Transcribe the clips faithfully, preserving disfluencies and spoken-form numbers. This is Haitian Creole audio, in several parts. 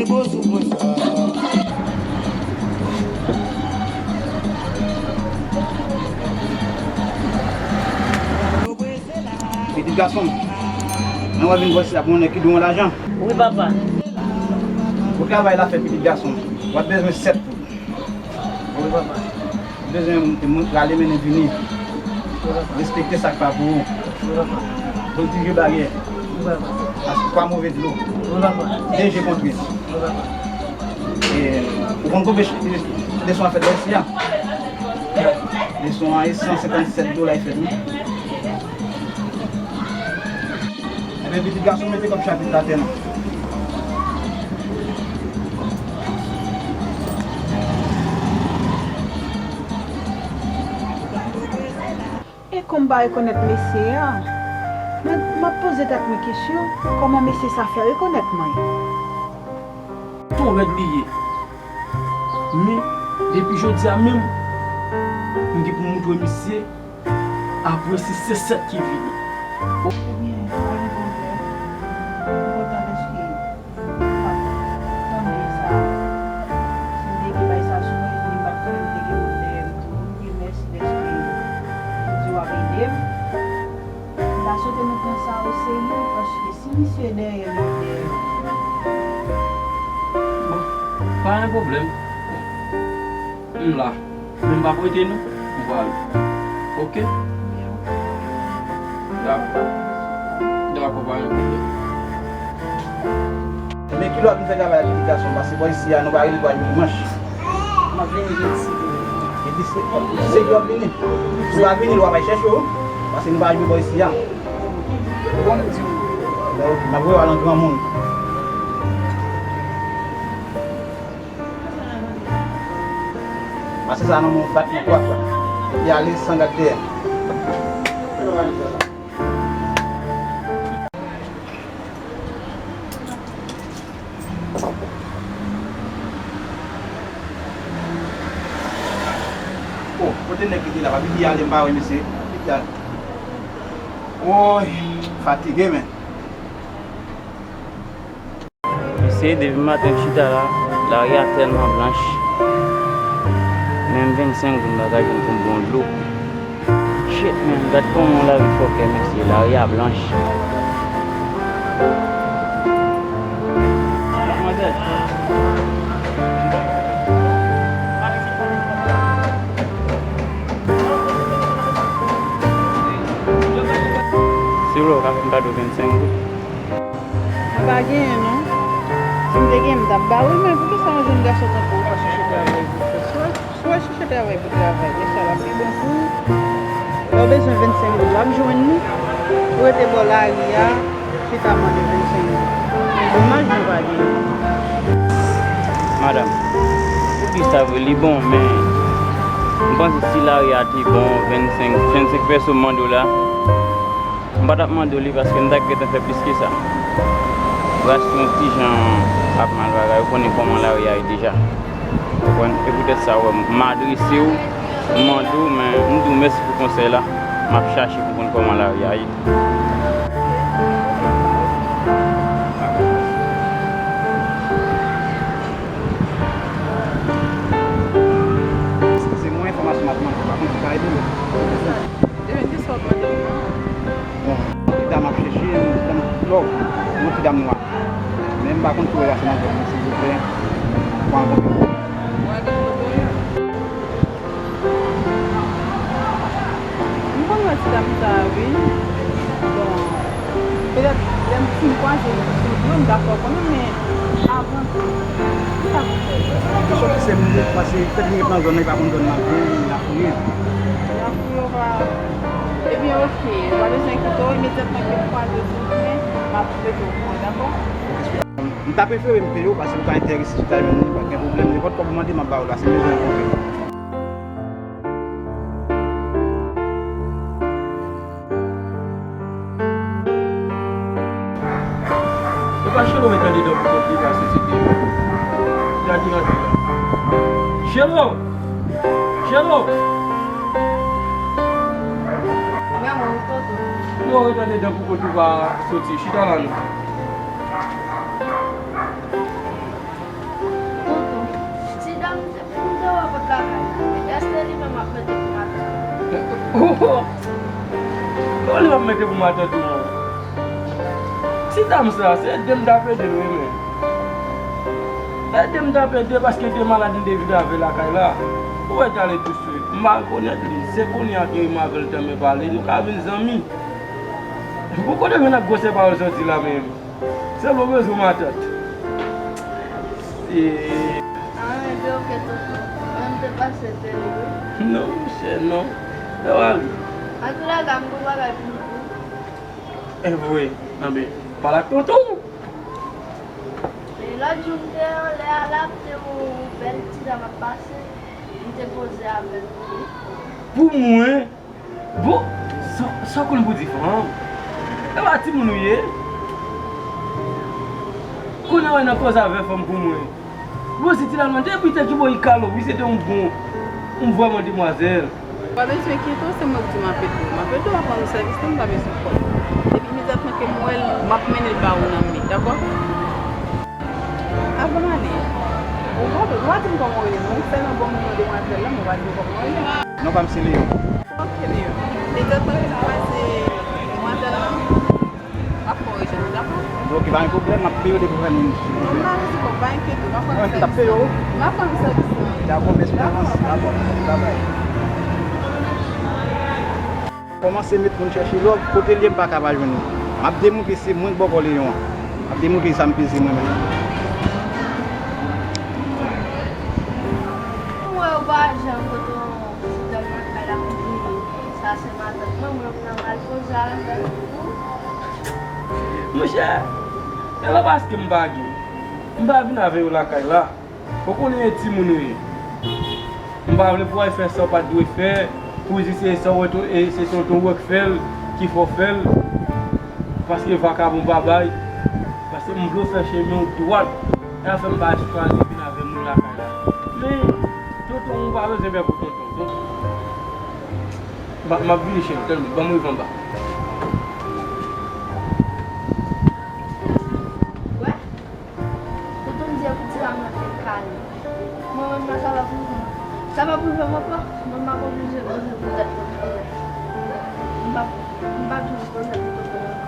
Pitit gason m, mwen wè vin bò isi a pou mwen ki dwe yon lajan. Wi, papa. Pou travay la fèt, pitit gason m, w ap bezwen sèt poud. Wi, papa. Ou bezwen moun rale mennen vini. Respekte sa k pa pou ou. Wi, papa. Pwotije baryè. Wi, papa. As-, pa move dlo. Wi, papa. Deje kontri. Wi, papa. E, ou konn konbyen leson an fèt la isi a? Leson an e san senkannsèt dola e fèt, wi. Ebyen, pitit gason, mete kòb chapit la atè non. E kòm m pa rekonèt mesye a, mwen, m ap poze tèt mwen kesyon, kòman mesye sa fè rekonèt mwen? Ton rèd li ye. Men, depi jodi a menm, m gen pou m montre misye, apre si se sèt ki vini. Ebyen, pa gen pwoblèm. M kontan dèske m ap tande sa. Si m te gen bay sa sou mwen, li m ap konnen m te gen moun dèyè m tou. Wi, mèsi dèske ou di w ap ede m. M ta swete nou pran sa oserye, paske si misye dèyè m, li dèyè m. Bon, pa gen pwoblèm. M la. Men m p ap rete non. M prale. Oke? Dakò. Dakò, pa gen pwoblèm. Men kilè w ap vin fè travay la, pitit gason m? Paske bò isi a, nou pa rele bò a dimanch. M ap vini jedi si Bondye vle. Jedi se, se ki w ap vini? Si w pa vini, w ap al chèche w. Paske nou pa rive bò isi a. Bon, m di w. Byen, oke. M ap voye w al nan granmoun. Pase sa nan men w, bat nan twa fwa. Epi ale san gad dèyè. O, kote nèg ki te la? Papi di ale, m pa wè mesye. Woy, fatige, men. Mesye, depi maten m chita la, lari a tèlman blanch. Menm vennsenk goud m pa ka jwenn pou m pran dlo. Shit, man, gad kòman yon lari fòkè, mesye, lari a blanch. Madmwazèl. Silvouplè, w ka fè m kado vennsenk goud? Mwen pa genyen non. Si m te genyen, m t ap ba ou l, men poukisa yon jèn gason tankou ou pa chèche travay pou fè? Si w, si w al chèche travay pou travay, men sa l ap pi bon pou ou. Lè w bezwen vennsenk goud, w ap jwenn li. Ou rete bò lari a, chita mande vennsenk goud. Domaj nou pa genyen. Madanm, ou di sa vre, li bon, men m panse si lari a te bon, vennsenk, vennsenk pèso m mande w la, m pa t ap mande w li paske m ta gentan fè plis ke sa. Ras yon ti jan ap mal bagay, ou konnen kòman lari a ye deja. Ou konprann? E poutèt sa, w wè, m adrese w, m mande w, men m di w mèsi pou konsèy la. M ap chache pou konn kòman lari a ye. Eskize mwen, enfòmasyon m ap mande, pa konn si w ka ede m. Ebyen, kisa w ap mande m nan? Bon, yon ti dam ap chèche m, yon ti dam lòk, yon ti dam nwa. Men m pa konn si w wè l ase nan zòn nan, silvouplè, pou ankontre m. Ou ankontre m? Mwen gen foto l. M konn wè ti dam sa a, wi. Bon, petèt, lè m, si m kwaze l sou wout mwen, m ka fè w konnen, men avan tou, kisa pou m fè? Kesyon ki sèl li, paske pèt li ret nan zòn nan, li pa konn zòn nan byen, li ap fouye. Li ap fouye, ou pa. Ebyen, oke, ou pa bezwen enkyete w, imedyatman ke m kwaze w sou wout mwen, m ap mete w okouran, dakò? M ta prefere m peye w, paske m pa enterese sou timing li, pa gen pwoblèm, nenpòt kòb ou mande m, m ap ba w l, paske m bezwen rankontre w. Se pa Chelo mwen tande dan pou kont li pa sosye deyò. Gade rantre la. Chelo! Chelo! Mwen, mwen, tonton. Non, mwen tande dan pou kont ou pa soti. Chita la non. Lakay la. Èske li menm ap mete pou matant? Kòman li p ap mete pou matant ou menm? Ti dam sa, se ede m t ap ede l, wi, men. Ede m t ap ede paske te malad, m te vin avè l lakay la. Ou wè, t ale tou swit. M pa rekonèt li. Se kounye a ke m avè l tanmen pale, nou ka vin zanmi. Pou kote vin ak gwosè pawòl soti la menm? Sèlman bezwen matant. E... Ah, ebyen, oke, tonton. Mwen, m te pase te li, wi. Non, monchè, non. E w ale. Antoulèka, m gon bagay pou m di w. E vre. Anben, pale ak tonton w. E lòt jou, m te anlè a la, m te wè yon bèl ti dam ap pase. M te poze avè l tou, wi. Pou mwen? Bon, sa, sa w konn pou di fanm? E pa timoun ou ye? Kounye a w nan koze avè fanm pou mwen. Bon, si ti dam nan te pite ki bò li kalo, wi, se te yon bon, yon vrèman demwazèl. Ou pa bezwen enkyete w, se mwen ki di m ap ede w. M ap ede w, ap rann ou sèvis, non, m pa bezwen kòb. Epi imedyatman ke m wè l, m ap mennen l ba ou nan men, dakò? Avan m ale, ou pa, ou pa di m kòman w rele non, sèlman ban m non demwazèl la, men ou pa di m kòman w rele. Non pa m se Leon. Ok, Leon. Egzakteman, m ap pase demwazèl lan, m ap fè w rejwenn li, dakò? Ok, pa gen pwoblèm, m ap peye w depi w fè m yon... Non, m pa bezwen kòb, pa enkyete w, m ap rann ou sèvis lan. Mwen menm k ap peye w? M ap rann ou sèvis lan. Dakò, mèsi davans. Dakò, mèsi, babay. Kòmanse met moun chèche lòv, kote l ye m pa ka pa jwenn li. M ap demontre se mwen k bòkò Leyon an. M ap demontre sa m peze mwen menm. Mwen wè w pa jan kote yon ti dam nan kay la pou kriye. Sa se matant mwen, mwen m nan mal poze avè l pou... Monchè, se pa paske m pa gen. M pa vin avè yo lakay la. Ou konnen e timoun ou ye. M pa vle pou w al fè sa w pa t dwe fè, pou w di se sa w wè to-, e se tonton w k fè l, ki fè w fè l. Paske vakabon pa bay. Paske m vle w fè chemen w dwat. E sa fè m pa chwazi vin avè moun lakay la. Men, tonton, ou pa bezwen pè pou tonton. Tonton. M ap, m ap vini, cheri, tann, ban m rive anba. Wè? Tonton di pou ti dam nan fè l kale. Mwen menm nan, sa pa pou rive m. Sa pa pou rive m ankò. Mwen m ap oblije poze pou tèt mwen pwoblèm. M p ap, m p ap janm poze pou tonton ankò.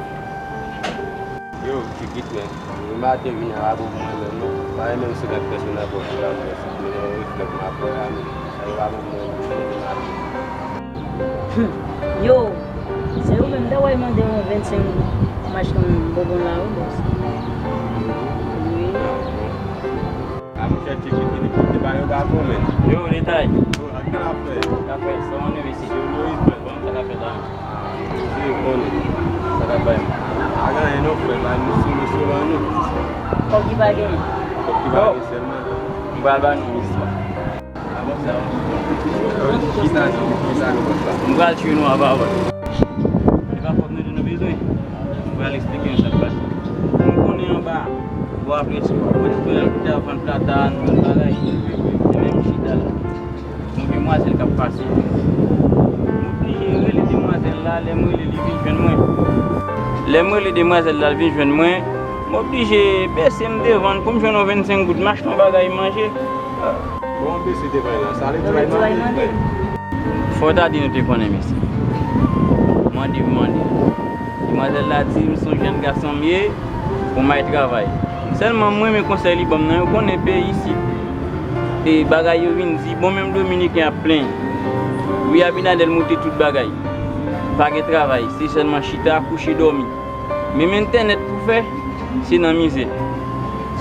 Yo, Kikit, men. Mwen pa te vin a la pou mwen menm, non. Pa renmen m se gad pèsonn ap wè pou la mwen, se mwen yon reflèk m ap wè la, men. Sa yo pa pou mwen, mwen te mache. Hum, yo, se ou menm, dayè w mande yon vennsenk goud m achte yon bonbon la, wi, bòs. Wi. A, monchè, Tchiki fini pote ba yo ba bon, men. Yo, Letay. Yo, ak ki l ap fè? K ap fè, sa w anniv isi? Yo, Moyiz, frè. Bon, sa k ap fèt la? A, se bon. Sa k ap bay? Pa gen anyen non, frè, bay nou solo, solo an nou. Kòb ki pa genyen. Kòb ki pa genyen sèlman. M pral ba nou istwa. M pral tchwe nou a pawòl. Se pa kòb nou di nou bezwen. M pral eksplike nou sa k pase. Nou konnen anba, bò apre ti bò, mwen te wè l te ap vann plata, vann bagay. Se menm chita la. Yon demwazèl k ap pase. M oblije rele demwazèl la, lè m rele li vin jwenn mwen. Lè m rele demwazèl la, l vin jwenn mwen, m oblije bese m devan l pou m jwenn yon vennsenk goud, m achte yon bagay manje. Bon, bese devan l la, sa vle di w al mande l, frè. Fò w ta di nou te konnen, mesye. Mande m, mande m. Demwazèl la di m se yon jèn gason m ye, pou m al travay. Sèlman m renmen konsèy li ban m nan, yo konnen peyi isit, e bagay yo vin di, bon, menm Dominiken ap plenn. Wi, Abinader moute tout bagay. Pa gen travay, se sèlman chita, kouche, dòmi. Menm entènèt pou fè, se nan mizè.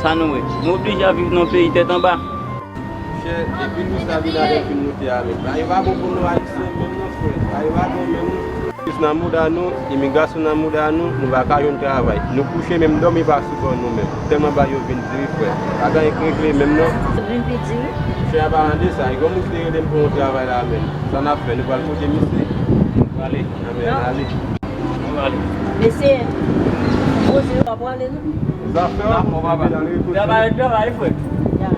Sa nou wè. M oblije ap viv nan yon peyi tèt anba. Monchè, depi lous Abinader fin moute a menm, bagay yo pa bon pou nou Ayisyen menm non, frè. Bagay yo pa bon menm non. Jis nan mouda nou, imigrasyon nan mouda nou, nou pa ka jwenn travay. Nou kouche menm dòmi pa sou kò nou menm. Tèlman bagay yo vin di wi, frè. Pa gen anyen k regle menm non. Vin pi di wi. Monchè, an palan de sa, gen yon moun ki te rele m pou yon travay la menm. Sa n ap fè, nou pral kote misye? Nou prale. Anben, ale. Nou prale. Mesye, poze yo pa prale non. Zafè w, dakò, papa. Travay, travay, frè. Ya.